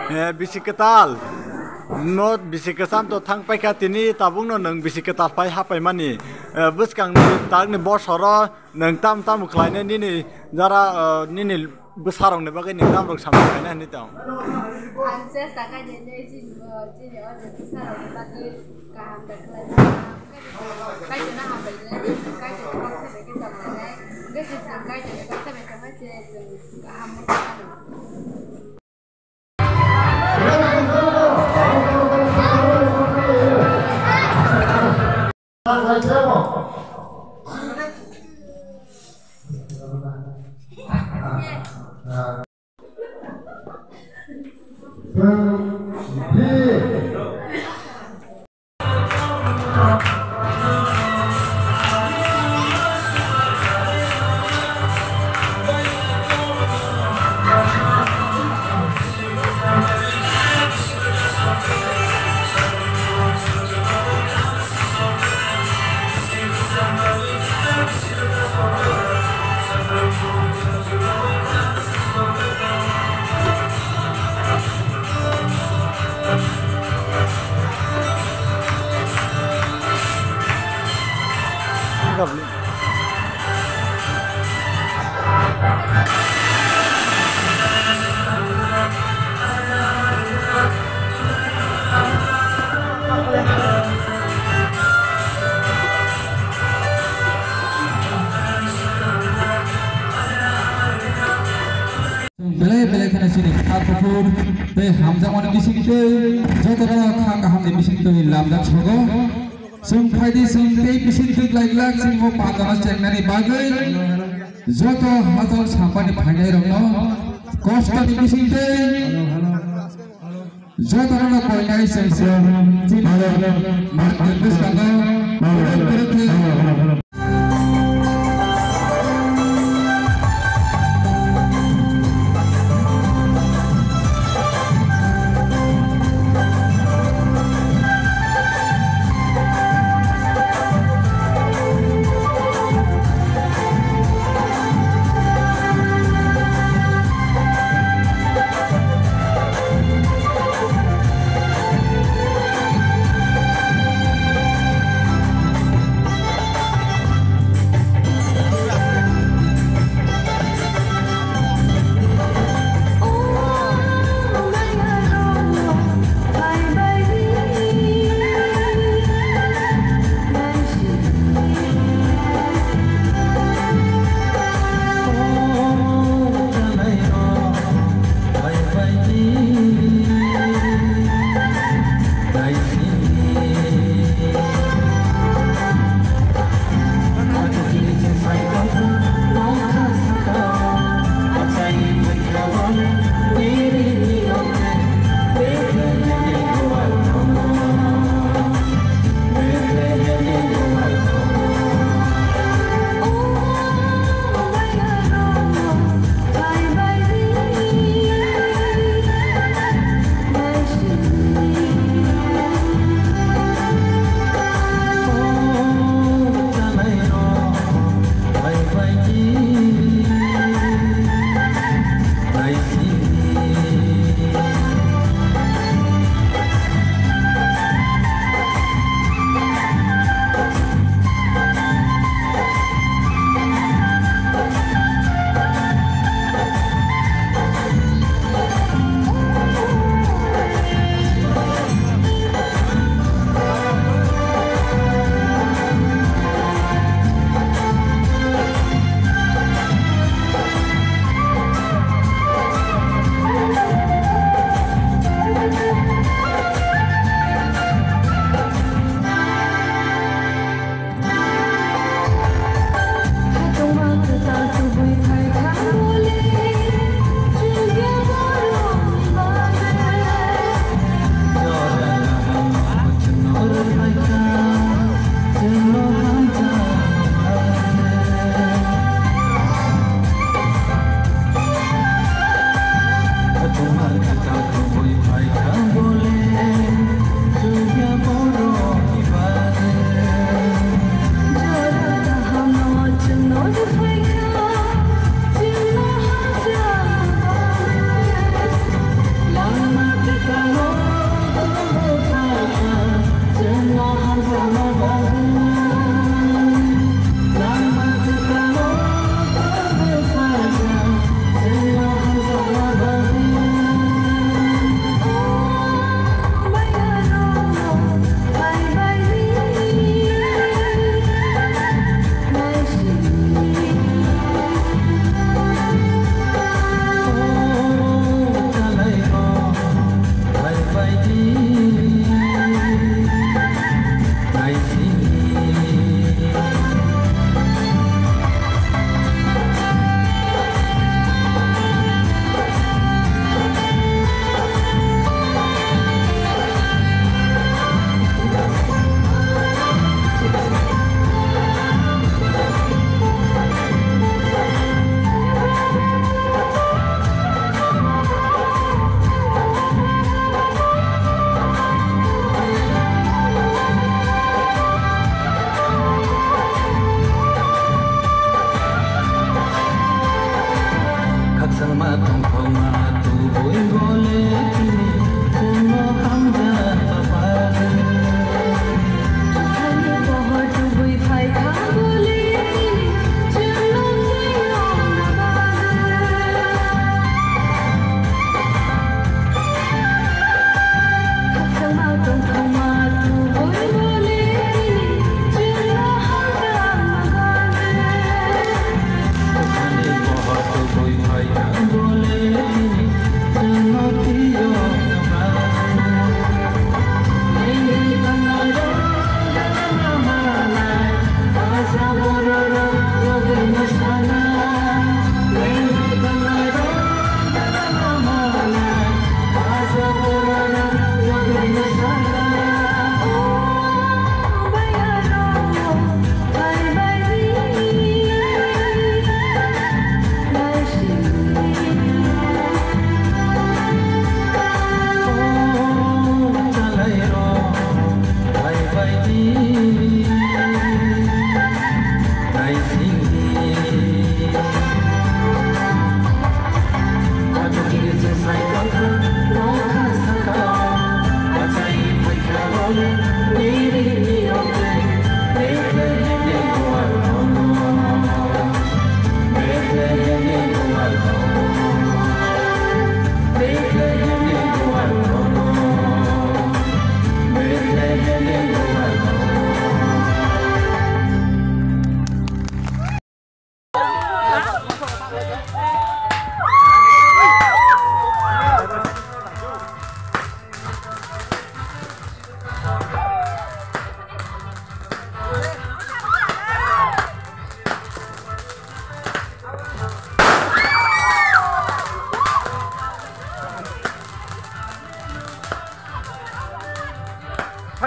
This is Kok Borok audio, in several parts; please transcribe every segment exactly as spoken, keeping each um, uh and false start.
Eh, bisi kwtal. No bisi kwcham to thang paikha, tini tabukno nwng bisi kwtal phai hapaimani. Eh, bwskangni takni bosoro nwng tam tamo khlainai nini jara, eh, nini bwsarokni bagwi nwng tamrok samung khlainai hinwi tong? Ang chesta khainai chini, chini o je bwsarokni bagwi kaham da khlainai. Kaitorno hambai khlainai, Kaitorni kok thaibai khe tonglainai. Hwnkhe se chwng Kaitorni kok thaibai tongma se chwng kaham wngkha. Belai belai kheno chini kha kuphur tei hamjakmani bisingtwi jotono kha kahamni bisingtwi lamjak sogo. Chwng phaidi chwng tei bisingtwi glak glak chini o pandano chengnani bagwi joto hachal sampani phainairokno kostoni bisingtwi jotono koinai chwng chwng chini market bwskango.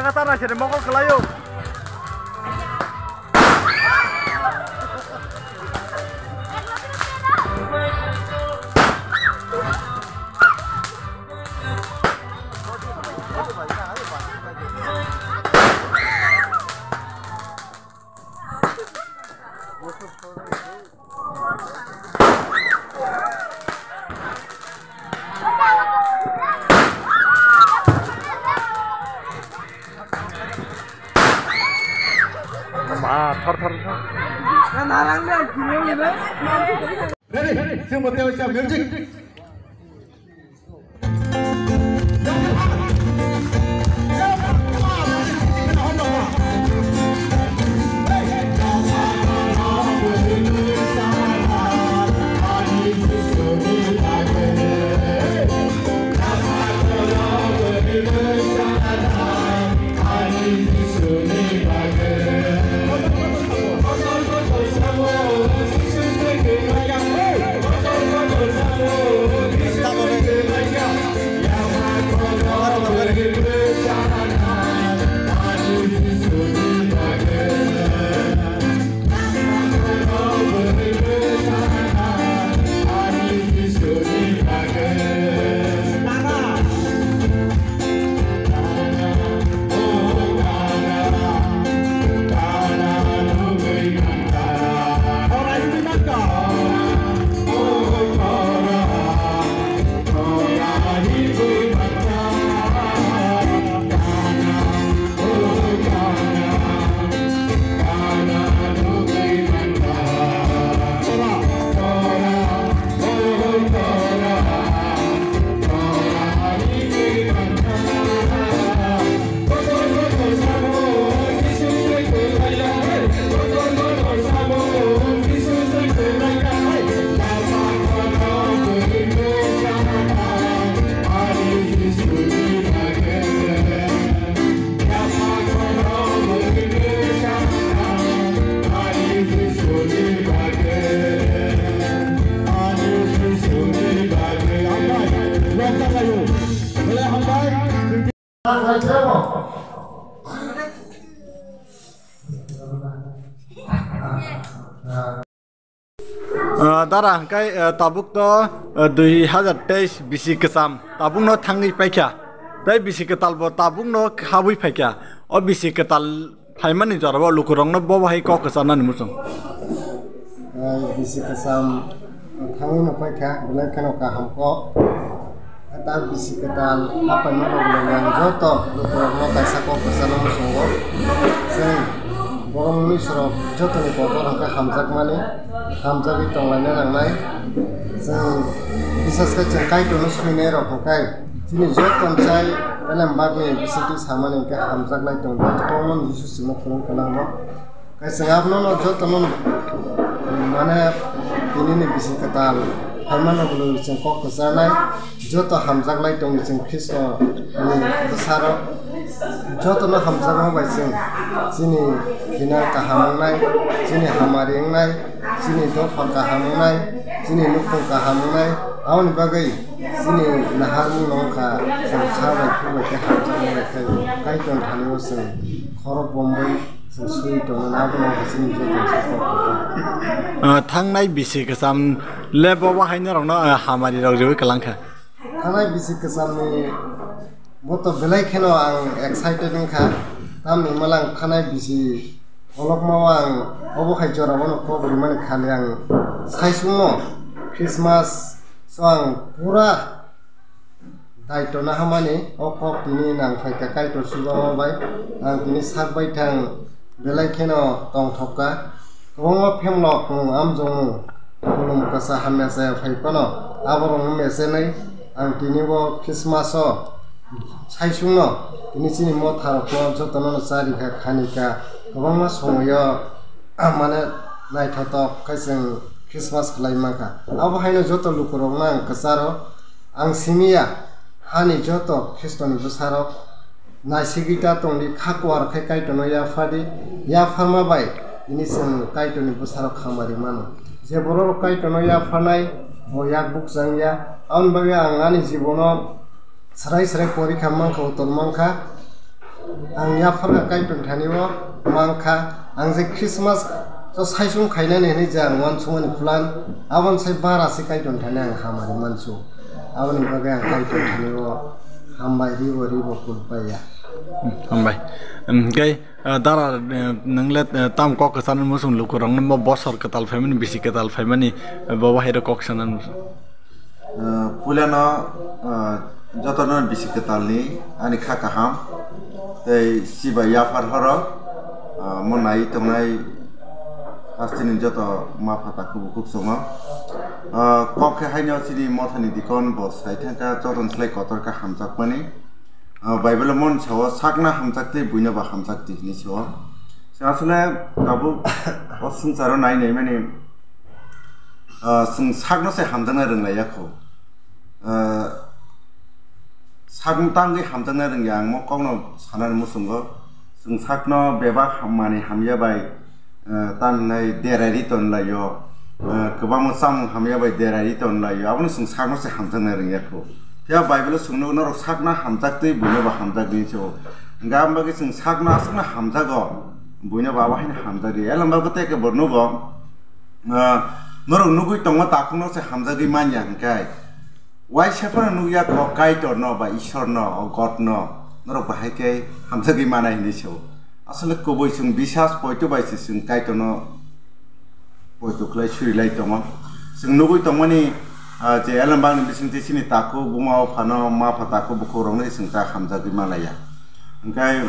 Kata na sini mokol kelayo. Ma, thor, thor, thor. Ready? Sing bote ocha music. Ah, dara, hingkai, ah, tabuk to, ah, dui hazar teis bisi kwcham, tabuk no thangwi paikha. Tei bisi kwtal bo tabuk no habwi phaikha. O bisi kwtal phaimani jorao lukurokno bo bahai kok kwcharnani muchung. Ai, bisi kwcham thangwi no paikha, belai kheno kaham kok. Ta bisi kwtal hapaima rok le yang joto lukurokno kaisa kok kwcharna muchungo. Chwng borok mnuisorok jotoni kotor hwnkhe hamjakmani, hamjagwi tonglaina nangnai. Chwng bisas khe chwng Kaitorno swinairok hwnkhe chini joto chai elembakni bisingtwi samani hwnkhe hamjaknai tongdi. Kwbangma Jisu simo phunuk gwnangno. Kaisa abono no joto no mane tini ni bising kwtal phaimano bwlwi chwng kok kwcharnai, joto hamjaklai tongdi chwng Khristo ni bwsarok, joto no hamjakma bai chwng chini final kaham wngnai, chini hamari wngnai, chini dopha kaham wngnai, chini nukhung kaham wngnai, aboni bagwi chini naharmung no wngkha chwng sa bai phuru bai khe hamjakma bai khe Kaitor thani o chwng khorok bomwi. Ah, thangnai bisi kwcham le bo bahai norokno, ah, hamari rok riwi kwlangkha. Thangnai bisi kwchamni bo to belai kheno ang excited wngkha. Tamni hwnba ang thangnai bisi kolokma o ang obo hai jora bono kok rimani khali ang saisungno Christmas so ang pura Daitwno hamani o kok tini nang phaikha Kaitor chubama bai. Ang tini sak baithang belai kheno tongthokka. Kwbangma phemlok nwng amjongmung, khulum kwsa hamya chaya phai phano aborokno mechenwi ang tini o Christmas o saisungno tini chini motharokno jotono charikha khanikha. Kwbangma somoio mane naithotok khe chwng Christmas khlai mankha. Abo haino joto lukurokno ang kwcharo Ang simi ya, hani joto Khristoni bwsarok naisigwi ta tongdi, kha kuar khe Kaitorno yaphardi, yapharma bai tini chwng Kaitorni bwsarok hamari mano. Je bororok Kaitorno yapharnai, bo yak bukchang ya. Aboni bagwi ang ani jibono swrai swrai porikha mankha, utol mankha. Ang yaphar kha Kaitor thani o mankha, ang je Christmas o saichung khainani hinwi je ang uansukmani plan, aboni sai bara se Kaitor thani ang hamari mansu. Aboni bagwi ang Kaitor thani o hambai ribo ribo kulpaiya. Hambai. Hwnkhe, eh, dara, eh, nwng le, eh, tam kok kwcharni muchung lukurokno bo bosor kwtal phaimani, bisi kwtal phaimani, eh, bo bahai rok kok sanani muchung. Ah, puilano, ah, jotono bisi kwtalni ani kha kaham tei sibai yaphar horo, ah, mo nai tongnai hasteni joto ma pha takhuk bukhuk chwngno. Ah, kok khe haino chini mothani dikon bo sai thangkha jotono slai kotor khe hamjakmani. Ah, Bible-o mon sao, "Sakno hamjak twi buino bo hamjak twi," hinwi sao. Chwng asole tabuk o swngcharo nai nai mani, ah, chwng sakno se hamjakna rwnglaiya kho. Ah, sakno tangwi hamjakna rwngya, ang mo kokno sanani muchungo. Chwng sakno bebak ham-, manwi hamya bai, eh, tamhinai derai ri tonlaio, eh, kwbangma chamung hamya bai derai ri tonlaio, abono chwng sakno se hamjaknai rwngya kho. Phiya Bible-o chwngno norok sakno hamjak twi buino bo hamjak di hinwi sao. Hwnkhe aboni bagwi chwng sakno aswkno hamjago, buino bo abo haino hamjak di. Elembagwi tei khe bo nugo, eh, norok nugwi tongma takhukno se hamjagwi manya hwnkhe. Waisa phano nukya kho Kaitorno ba Ishwarno, o Godno, norok bahai khe hamjagwi manai hinwi sao. Asole kubui chwng bisas poito bai se chwng Kaitorno poito khlai suri lai tongo. Chwng nugwi tongmani, ah, je elembakni bisingtwi chini takhuk buma o phano, ma pha takhuk bukhukrokno chwng ta hamjagwi manlaiya. Hwnkhe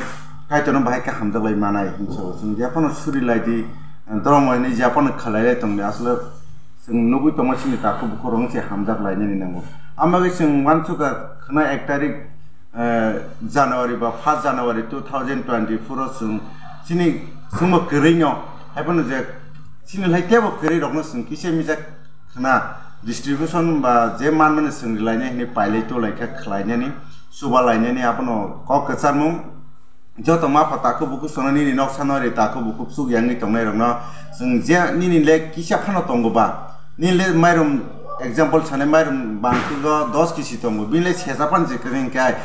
Kaitorno bahai khe hamjaklai manai hinwi sao. Chwng jephano suri lai di, dhormo hinwi jephano khlai lai tong di, asole chwng nugwi tongo chini takhuk bukhukrokno se hamjak lainani nango. Amo bagwi chwng uansukha khwna ek tarik, eh, January ba first January two thousand twenty-four o chwng chini chwngbo kwrwino, haiphano je chini lai teibo kwrwirokno chwng kisa misa khwna distribution ba je manmani chwng rwlainai hinwi pailai tulaikha khlainani, chuba lainani abono kok kwcharmung. Joto ma pha takhuk bukhuk chwngno nini noksa nori takhuk bukhuk chuk yangwi tongnairokno chwng je nini le kisa phano tongo ba, nini le mairum example sanai mairum bangtwigo dos kisi tongo, bini le secha phano je kwrwi hwnkhe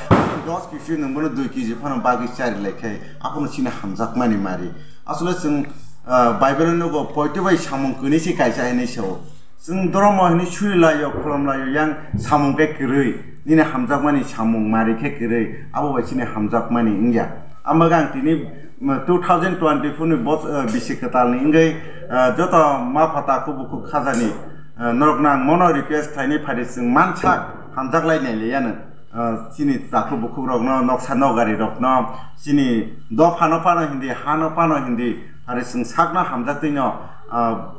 dos kisi nwng bono dui kisi phano bagwi chari lai khe abono chini hamjakmani mari. Asole chwng, ah, Bible-o nugo poito bai samung kwnwi se kaisa hinwi sao. Chwng dhormo hinwi suri laio, khulum laio, yang samung khe kwrwi, nini hamjakmani samung mari khe kwrwi, abo bai chini hamjakmani wngya. Amo ang tini, mm, two thousand twenty-four ni bos-, eh, bisi kwtalni wngwi, eh, joto ma pha takhuk bukhuk khajani, eh, norokno ang mono request khlainai phadi chwng mansak hamjak lai nai liyano, eh, chini takhuk bukhukrokno, noksa nogarirokno, chini dophano phano hindi, hano phano hindi, ari chwng sakno hamjak twino, ah,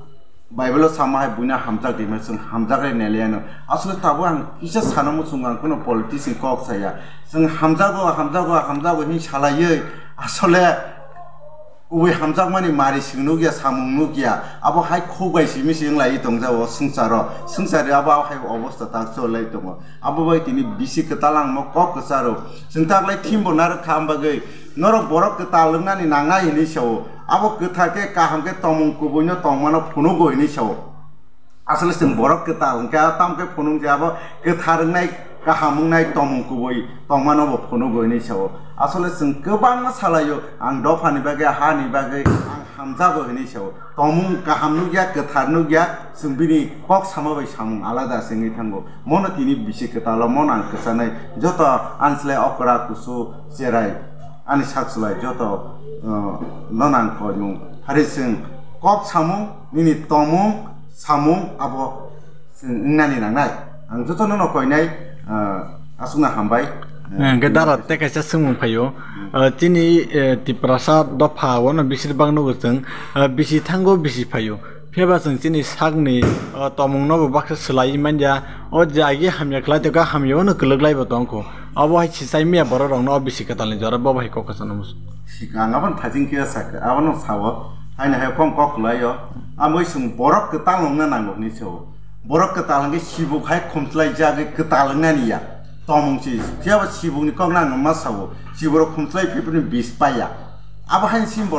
Bible-o sama hai buino hamjak di hwnwi chwng hamjak rw nai liyano. Asole tabuk ang kisa sana muchungo, ang kuno politics ni kok saya. Chwng hamjago, hamjago, hamjago hinwi salaiwi asole kubui hamjakmani mari chwng nukya, samung nukya. Abo hai khuk bai simi se wnglaiwi tongjago swngcharo. Swngchar abo hai obostha tak cholai tongo. Abo bai tini bisi kwtal ang mo kok kwcharo. Chwng taklai thimbo narwk kha, ambagwi norok borok kwtal wngnani nangnai hinwi sao. Abo kwthar khe, kaham khe tongmung kubuino tongmano phunugo hinwi sao. Asole chwng borok kwtal hwnkhe, a tamo khe phunuk je abo kwthar wngnai, kaham wngnai, tongmung kubui tongmano bo phunugo hinwi sao. Asole chwng kwbangma salaio, ang dophani bagwi, hani bagwi ang hamjago hinwi sao. Tongmung kaham nukya, kwthar nukya, chwng bini kok sama bai samung alada se wngwi thango. Mono tini bisi kwtalo, mono ang kwchanai joto ani slai okra, kusu, cherai, ani sak slai joto, uh, nono ang koimung. Hari chwng kok samung, nini tongmung, samung abo chwng wngnani nangnai. Ang jotono no koinai, ah, aswkno hambai. Eh, hwnkhe dara tei kaisa swngmung phaio. Ah, chini, eh, Tiprasa dopha o no bisir bak nugo chwng, ah, bisi thango bisi phaio. Phiya ba chwng chini sakni, ah, tongmung no bo baksa swlaiwi manya. O je agi hamya khlai tongkha, hamya o no kwlwk lai bo tongkho. Abo hai si chai maya borok rok no o bisi kwtal ni jora bo bai kok kwchangno muchung. Sikang aboni thajing khe sak, abono sao. Haino hai kok kok kwlaio. Amoi chwng borok kwtal wngna nango hinwi sao. Borok kwtal hwnkhe sibuk hai khumchlai jagwi kwtal wngnani ya. Tongmung si, phiya bo sibukni kok nang ma sao. Siborok khumchlai phipni bis paiya. Abo haino chini borok